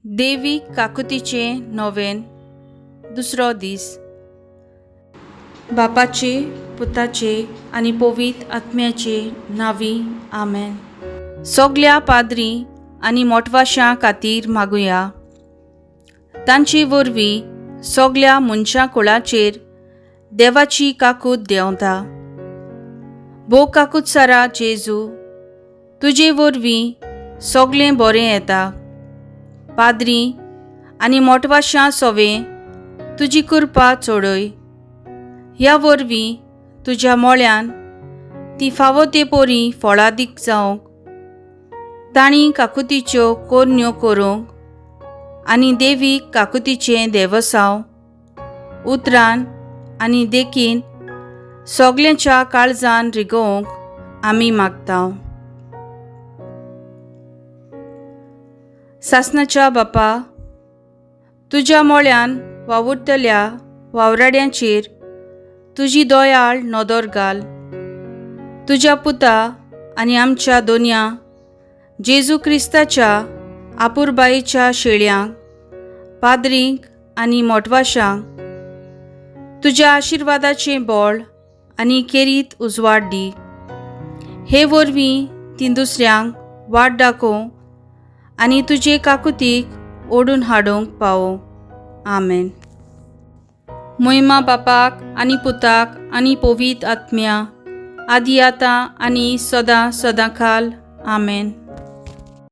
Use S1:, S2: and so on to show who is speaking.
S1: देवी काकुतीचें नोवेन, दुसरो दीस. बापाचे, पुताचे आनी पवित्र आत्म्याचे नांवी, आमेन. सगल्या पाद्री आनी मोटवाशां खातीर मागुया. तांचे वरवीं सगल्या मनशां कुळाचेर देवाची काकूत देंवता. भोव काकूत सारा जेजू, तुजे वरवीं सगलें बरें येता. पाद्री आनी मोटवाशां सोवे तुजी कृपा चडय. ह्या वरवीं तुज्या मोळ्यान ती फावो ते पोरी फळादीक जावंक, तांणी काकुतीच्यो कोरण्यो करूंक आनी देवीक काकुतीचें देवसांव उतरान आनी देखीन सगल्यांच्या काळजान रिगोवंक आमी मागता. सासनाच्या बापा, तुज्या मोळ्यान वावुरतल्या वावराड्यांचेर तुजी दयाळ नदर घाल. तुज्या पुता आनी आमच्या दोनया जेजू क्रिस्ताच्या आपुरबायेच्या शेळयांक, पाद्रींक आनी मोटवाशांक तुज्या आशिर्वादाचें बळ आनी केरीत उजवाड दी. हे वरवीं ती दुसऱ्यांक वाट दाखोवंक आनी तुजे काकुतीक ओडून हाडूंक पावो. आमेन. मोहिमा बापाक आनी पुताक आनी पवित्र आत्म्या, आदी आतां आनी सदां सदां खाल. आमेन.